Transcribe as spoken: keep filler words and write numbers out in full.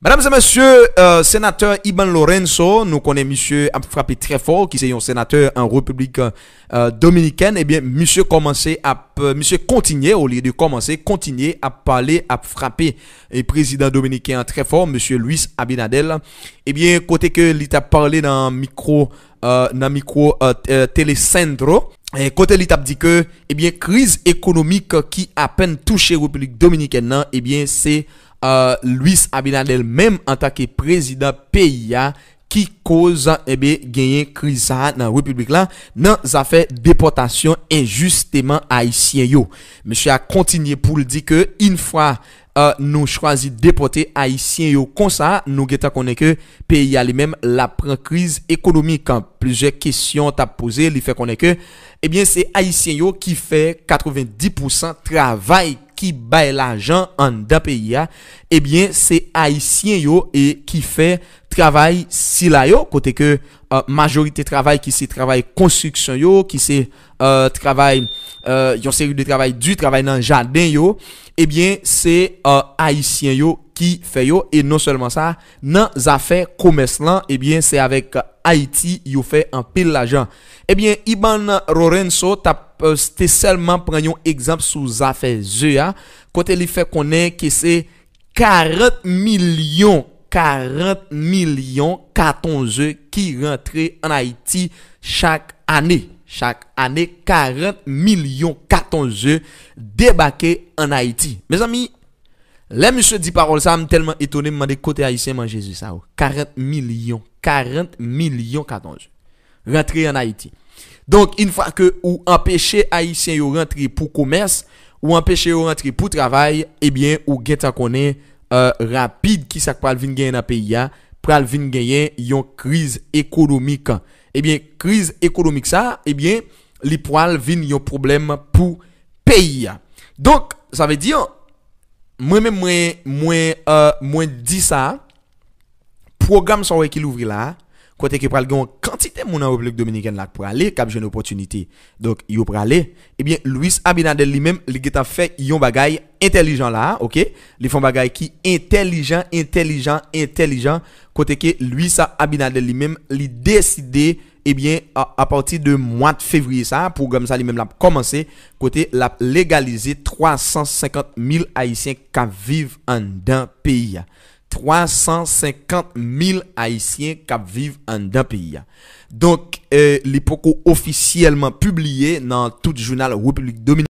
Medam e mesye, euh, senatè Iban Lorenzo, nou konnen misye ap frape trè fò, ki se yon senatè an Repiblik, euh, Dominikèn. Ebyen, misye kòmanse ap, euh, misye kontinye, olye de kòmanse, kontinye ap pale, ap frape, e prezidan dominiken an trè fò, mesye Luis Abinader. Ebyen, kote ke li t ap pale nan mikwo, euh, nan mikwo, euh, t-, euh, Telecentro, e kote li t ap di ke, ebyen, kriz ekonomik ki apèn touche Repiblik Dominikèn nan, ebyen, se, euh, Luis Abinader menm antanke prezidan peyi a ki koz, ebyen, genyen kriz sa a nan Repiblik la, nan zafè depòtasyon enjisteman Ayisyen yo. Mesye a kontinye pou l di ke, yon fwa, euh, nou chwazi depòte Ayisyen yo konsa, nou gentan konnen ke peyi a li menm l ap pran kriz ekonomik. Plizyè kesyon t ap poze, li fè konnen ke, ebyen, se Ayisyen yo ki fè katrevenndis pousan travay ki bay lajan anndan peyi a. Ebyen, se Ayisyen yo e ki fè travay sila yo, kote ke, euh, majorite travay ki se travay konstriksyon yo, ki se, euh, travay, euh, yon seri de travay di, travay nan jaden yo, ebyen, se, euh, Ayisyen yo ki fè yo. E non sèlman sa, nan zafè komès lan, ebyen, se avèk Ayiti yo fè anpil lajan. Ebyen, Iban Lorenzo t ap, euh, te sèlman pran yon egzanp sou zafè ze a, kote li fè konnen ke se karant milyon, karant milyon katon ze ki rantre ann Ayiti chak ane. Chak ane, karant milyon katon ze debake ann Ayiti. Mezanmi, lè misye di pawòl sa, m tèlman etone, m mande kote Ayisyen manje ze sa yo. Karant milyon, karant milyon katon ze rantre ann Ayiti. Donk, yon fwa ke ou anpeche Ayisyen yo rantre pou komès, ou anpeche yo rantre pou travay, ebyen, ou gentan konnen, euh, rapid ki sa k pral vin genyen nan peyi a, pral vin genyen yon kriz ekonomik. Ebyen, kriz ekonomik sa, ebyen, li pral vin yon pwoblèm pou peyi a. Donk, sa vle di, mwen menm, mwen, mwen, euh, mwen di sa, pwogram sa w wè ki louvri la a, kote ke pral gen yon kantite moun an Repiblik Dominikèn la k prale, k ap jwenn opòtinite. Donk, yo prale. Ebyen, Luis Abinader li menm, li gentan fè yon bagay entèlijan la a, oke? Li fè yon bagay ki entèlijan, entèlijan, entèlijan, kote ke Luis Abinader li menm, li deside, ebyen, a, apati de mwa fevriye sa a, pwogram sa li menm l ap kòmanse, kote l ap legalize twa san senkant mil Ayisyen k ap viv anndan peyi a. Twa san senkant mil Ayisyen k ap viv anndan peyi a. Donk, euh, li poko ofisyèlman pibliye nan tout jounal Repiblik Dominikèn.